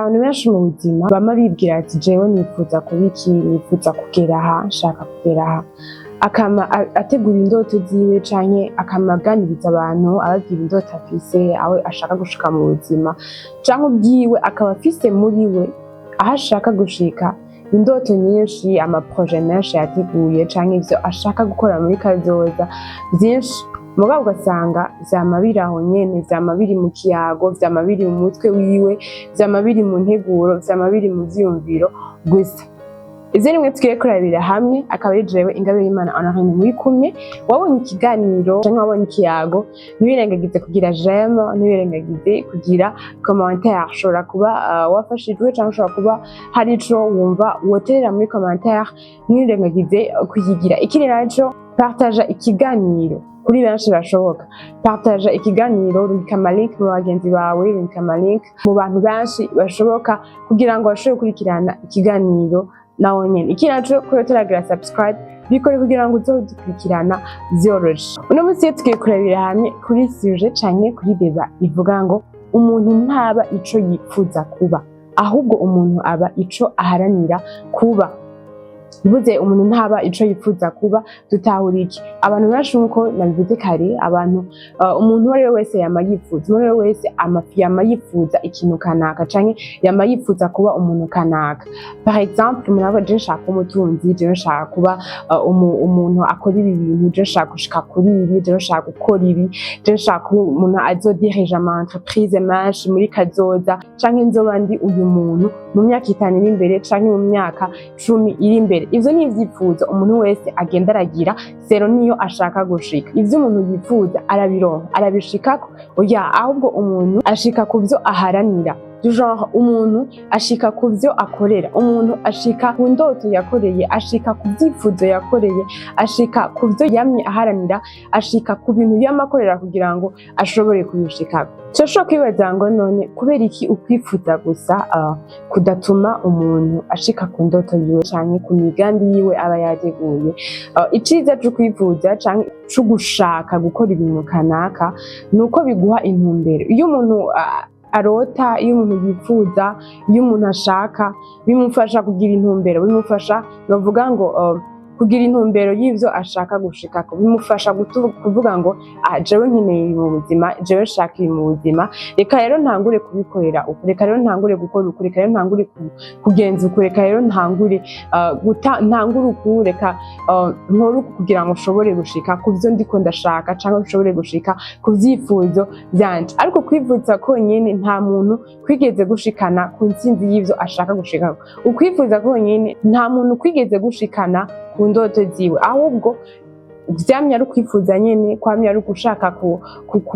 Abantu benshi mu buzima bama bibwira ati: "Jewe nifuza kuba iki, nifuza kugera aha, nshaka kugera aha." Akama ategura indoto ziwe canke akama aganiriza abantu, ababwira indoto afise, aho ashaka gushika mu buzima, canke ubwiwe akaba afise muri we aho ashaka gushika, indoto nyinshi, ama projets menshi yateguye canke ivyo ashaka gukora muri kazoza vyinshi. Mugabo ugasanga vyama biri aho nyene, vyama biri mu kiyago, vyama biri mu mutwe wiwe, vyama biri mu nteguro, vyama biri mu vyiyumviro gusa. Ivyo nimwe tugiye kurabira hamwe. Akaba ari jewe Ingabire y'Imana Honorine muri kumwe. Wabonye ikiganiro canke wabonye ikiyago, ntiwirengagize kugira j'aime, ntiwirengagize kugira commentaire. Ushobora kuba wafashijwe canke ushobora kuba hari ico wumva woterera muri commentaire, ntiwirengagize kuyigira. Ikindi naco, partager ikiganiro kuri benshi bashoboka. Partager ikiganiro, rungika ama link mu bagenzi bawe, rungika ama link mu bantu benshi bashoboka kugira ngo bashobore gukurikirana ikiganiro nawo nyene. Ikindi naco, kuri utaragira subscribe, bikore kugira ngo uzodukurikirana vyoroshe. Uno munsi rero tugiye kurabira hamwe kuri sujet canke kuri débat ivuga ngo umuntu ntaba ico yipfuza kuba, ahubwo umuntu aba ico aharanira kuba. Mvuze umuntu ntaba ico yipfuza kuba, dutahura iki? Abantu benshi, nkuko nabivuze kare, abantu umuntu uwo ari we wese yama yifuza, umuntu uwo ari we wese yama yifuza ikintu kanaka canke yama yifuza kuba umuntu kanaka. Par exemple, umuntu avuga: "Je nshaka umutunzi, je nshaka kuba umuntu akora ibi bintu, je nshaka gushika kuri ibi, je nshaka gukora ibi, je nshaka kuba umuntu azodirija ama entreprise menshi muri kazoza, canke nzoba ndi uyu muntu mu myaka 5 iri imbere canke mu myaka 10 iri imbere." Ivyo ni ivyifuzo umuntu wese agenda aragira selon niyo ashaka gushika. Ivyo umuntu yifuza arabironka, arabishikako? Oya, ahubwo umuntu ashika ku vyo aharanira. Du genre, umuntu ashika ku vyo akorera, umuntu ashika ku ndoto yakoreye, ashika ku vyifuzo yakoreye, ashika ku vyo yamye aharanira, ashika ku bintu yama akorera kugira ngo ashobore kubishikako. Turashobora kwibaza ngo: none kubera iki ukwifuza gusa kudatuma umuntu ashika ku ndoto yiwe canke ku migambi yiwe aba yateguye? Iciza co kwifuza canke co gushaka gukora ibintu kanaka ni uko biguha intumbero. Iyo umuntu arota, iyo umuntu yifuza, iyo umuntu ashaka, bimufasha kugira intumbero, bimufasha, bavuga ngo kugira intumbero y'ivyo ashaka gushikako, bimufasha kuvuga ngo: "Ah, jewe nkeneye ibi mu buzima, jewe nshaka ibi mu buzima, reka rero ntangure kubikorera uku, reka rero ntangure gukora uku, reka rero ntangure kugenza uku, reka rero ntangure ntangure uku, reka nkore uku kugira ngo nshobore gushika ku vyo ndiko ndashaka canke nshobore gushika ku vyifuzo vyanje." Ariko kwifuza konyene nta muntu kwigeze gushikana ku ntsinzi y'ivyo ashaka gushikako. Ukwifuza konyene nta muntu kwigeze gushikana ku ndoto ziwe, ahubwo vyamye ari ukwifuza nyene, kwamye ari ugushaka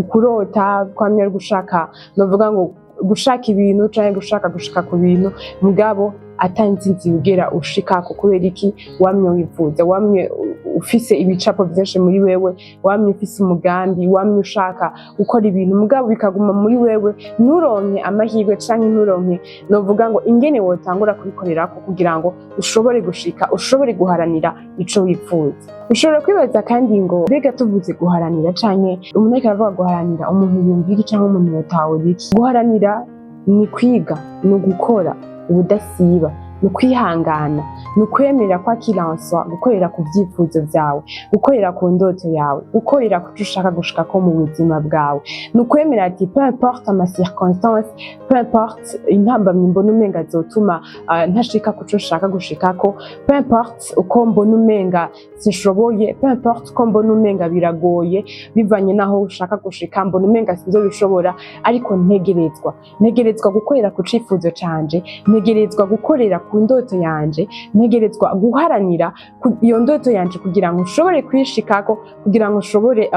kurota, kwamye ari ugushaka, novuga ngo gushaka ibintu canke gushaka gushika ku bintu, mugabo ata ntsinzi wigera ushikako. Kubera iki? Wamye wifuza, wamye ufise ibicapo vyinshi muri wewe, wamye ufise umugambi, wamye ushaka gukora ibintu, mugabo bikaguma muri wewe, nturonke amahirwe canke nturonke, novuga ngo, ingene wotangura kubikorerako kugira ngo ushobore gushika, ushobore guharanira ico wifuza. Ushobora kwibaza kandi ngo: mbega tuvuze guharanira canke umuntu ariko aravuga guharanira, umuntu yumva iki canke umuntu yotahura iki? Guharanira ni kwiga, ni ugukora ubudasiba, ni ukwihangana, ni ukwemera kwa kiranswa, gukorera ku vyifuzo vyawe, gukorera ku ndoto yawe, gukorera ku co ushaka gushikako mu buzima bwawe. Ni ukwemera ati: peu importe ama circonstances, peu importe intambamyi mbona umenga zotuma ntashika ku co nshaka gushikako, peu importe uko mbona umenga sinshoboye, peu importe uko mbona umenga biragoye bivanye n'aho ushaka gushika, mbona umenga sinzobishobora, ariko ntegerezwa gukorera ku cifuzo canje, ntegerezwa gukorera ku ndoto yanje, ntegerezwa guharanira iyo ndoto yanje kugira ngo nshobore kwishikako, kugira ngo nshobore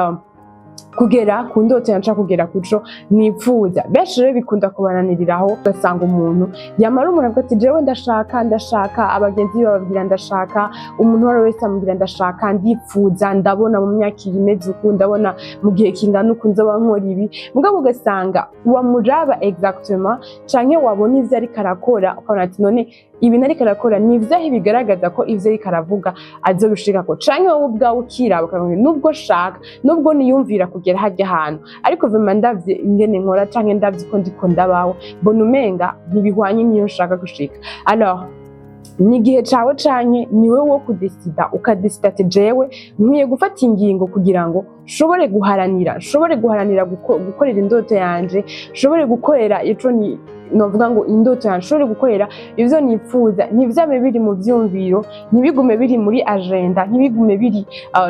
kugera ku ndoto yanje, kugera kuco nipfuza. Benshi rero bikunda kubananiriraho, ugasanga umuntu yamara, umuntu avuga ati: "Jewe ndashaka, ndashaka." Abagenzi be bababwira: "Ndashaka." Umuntu uwo ari we wese amubwira: "Ndashaka, ndipfuza, ndabona mu myaka iyi imeze uku, ndabona mu gihe kingana uku nzoba nkora ibi." Mugabo ugasanga wamuraba exactement canke wabona ivyo ariko arakora, ukabona ati: "None Ibintu ariko arakora ni ivyahe bigaragaza ko ivyo ariko aravuga azobishikako? Canke wowe ubwawe ukiraba ukavuga: nubwo nshaka, nubwo niyumvira kugera harya hantu, ariko vraiment ndavye ingene nkora canke ndavye uko ndiko ndabaho, mbona umenga ntibihwanye niyo nshaka gushika. Alors ni igihe cawe canke ni wowe wo kudesida, ukadesida ati: jewe nkwiye gufata ingingo kugira ngo nshobore guharanira gukorera indoto yanje, nshobore gukorera ico ni novuga ngo indoto yanje, nshobore gukorera ivyo nipfuza, ntivyame biri mu vyumviro, ntibigume biri muri agenda, ntibigume biri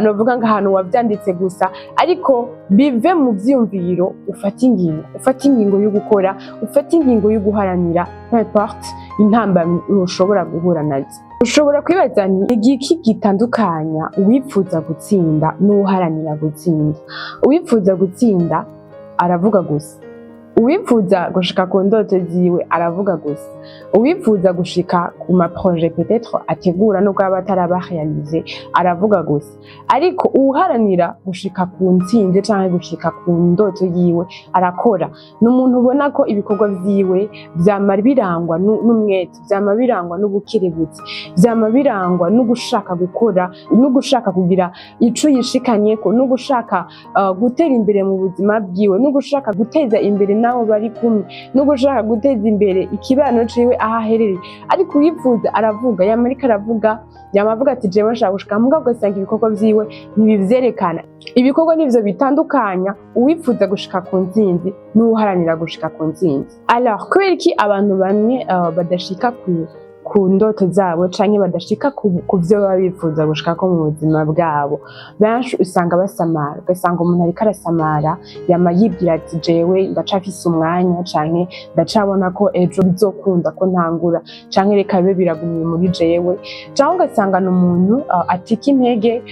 novuga ngo ahantu wavyanditse gusa, ariko bive mu vyumviro, ufate ingingo, ufate ingingo yo gukora, ufate ingingo yo guharanira, peu importe intambamyi ushobora guhura nazo. Ushobora kwibaza: ni igiki gitandukanya uwipfuza gutsinda n'uwuharanira gutsinda? Uwipfuza gutsinda aravuga gusa, uwipfuza gushika ku ndoto ziwe aravuga gusa, uwipfuza gushika ku ma projets peut-être ategura nubwo aba ataraba réalisé aravuga gusa, ariko uwuharanira gushika ku ntsinzi canke gushika ku ndoto yiwe arakora. Ni umuntu ubona ko ibikorwa vyiwe vyama birangwa n'umwete, vyama birangwa n'ubukerebutsi, vyama birangwa no gushaka gukora, no gushaka kugira ico yishikanyeko, no gushaka gutera imbere mu buzima bwiwe, no gushaka guteza imbere n'abo bari kumwe, no gushaka guteza imbere ikibano ciwe aho aherereye. Ariko uwipfuza aravuga, yama ariko aravuga, yama avuga ati: jewe nshaka gushika, mugabo ugasanga ibikorwa vyiwe ntibivyerekana. Ibikorwa nivyo bitandukanya uwipfuza gushika ku ntsinzi n'uwuharanira gushika ku ntsinzi. Alors kubera iki abantu bamwe badashika ku ndoto zabo canke badashika ku vyo baba bifuza gushikako mu buzima bwabo? Benshi usanga basamara, ugasanga umuntu ariko arasamara, yama yibwira ati: jewe ndacafise umwanya, canke ndacabona ko ejo bizokunda ko ntangura, canke reka bibe biragumye muri jewe, canke ugasanga ni umuntu atika intege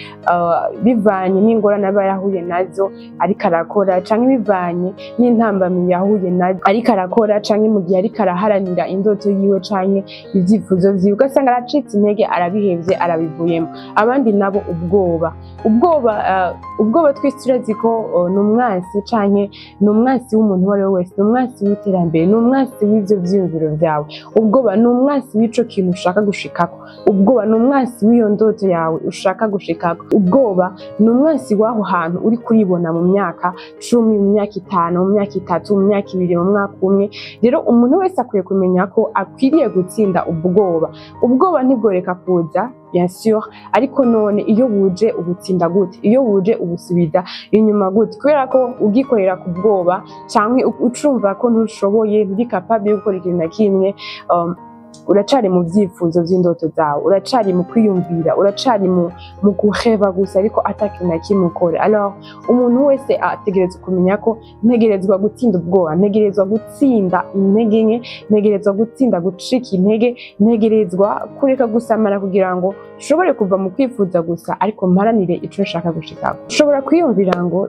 bivanye n'ingorane aba yahuye nazo ariko arakora, canke bivanye n'intambamyi yahuye nazo ariko arakora, canke mu gihe ariko araharanira indoto yiwe canke ivyifuzo vyiwe, ugasanga aracitse intege, arabihevye, arabivuyemo. Abandi nabo ubwoba, ubwoba twese turazi ko ni umwansi, canke ni umwansi w'umuntu uwo ari we wese, ni umwansi w'iterambere, ni umwansi w'ivyo vyiyumviro vyawe. Ubwoba ni umwansi w'ico kintu ushaka gushikako, ubwoba ni umwansi w'iyo ndoto yawe ushaka gushikako, ubwoba ni umwansi w'aho hantu uri kuribona mu myaka 10, mu myaka 5, mu myaka 3, mu myaka 2, mu mwaka umwe. Rero umuntu wese akwiye kumenya ko akwiriye gutsinda ubwoba. Ubwoba ntibworeka kuza, bien sûr, ariko none iyo buje ubutsinda gute? Iyo buje ubusubiza inyuma gute? Kubera ko ugikorera ku bwoba canke ucumva ko ntushoboye, nturi capable yo gukora ikintu na kimwe, uracari mu vyifuzo vy'indoto zawe, uracari mu kwiyumvira, uracari mu guheba gusa, ariko ata kintu na kimwe ukora. Alors umuntu wese ategerezwa kumenya ko ntegerezwa gutsinda ubwoba, ntegerezwa gutsinda intege nke, ntegerezwa gutsinda gucika intege, ntegerezwa kureka gusamara kugira ngo nshobore kuva mu kwifuza gusa, ariko mparanire ico nshaka gushikako. Ushobora kwiyumvira ngo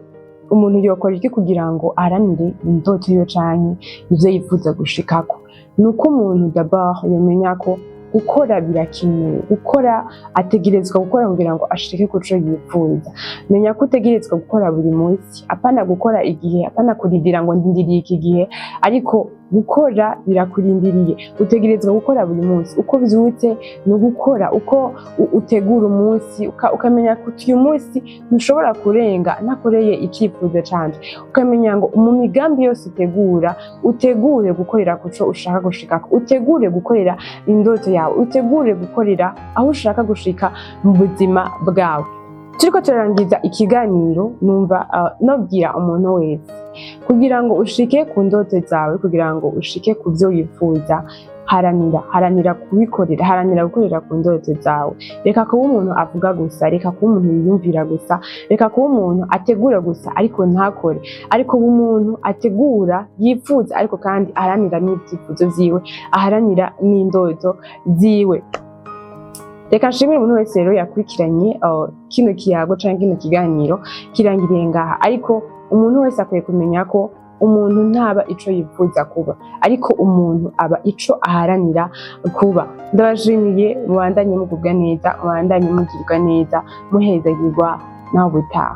umuntu yokora iki kugira ngo aharanire indoto yiwe canke ivyo yifuza gushikako? Ni uko umuntu d'abord yomenya ko gukora birakenewe, gukora, ategerezwa gukora kugira ngo ashike kuco yifuza. Menya ko utegerezwa gukora buri munsi, apana gukora igihe, apana kurindira ngo ndindiriye iki gihe, ariko gukora birakurindiriye. Utegerezwa gukora buri munsi, uko vyutse ni ugukora, uko utegura umunsi ukamenya ko uyu munsi ntushobora kurenga ntakoreye icifuzo canje, ukamenya ngo mu migambi yose utegura, utegure gukorera kuco ushaka gushikako, utegure gukorera indoto yawe, utegure gukorera aho ushaka gushika mu buzima bwawe. Turiko turarangiza ikiganiro, numva nobwira umuntu wese: kugira ngo ushike ku ndoto zawe, kugira ngo ushike ku vyo wifuza, haranira, haranira kubikorera, haranira gukorera ku ndoto zawe. Reka kuba umuntu avuga gusa, reka kuba umuntu yiyumvira gusa, reka kuba umuntu ategura gusa ariko ntakore, ariko uba umuntu ategura, yifuza, ariko kandi aharanira n'ivyifuzo vyiwe, aharanira n'indoto ziwe. Reka nshimire umuntu wese rero yakurikiranye kino kiyago canke kino kiganiro. Kirangiriye ngaha, ariko umuntu wese akwiye kumenya ko umuntu ntaba ico yifuza kuba, ariko umuntu aba ico aharanira kuba. Ndabashimiye, mubandanye mugubwa neza, mubandanye mugirwa neza, muhezagirwa. Naho butaha.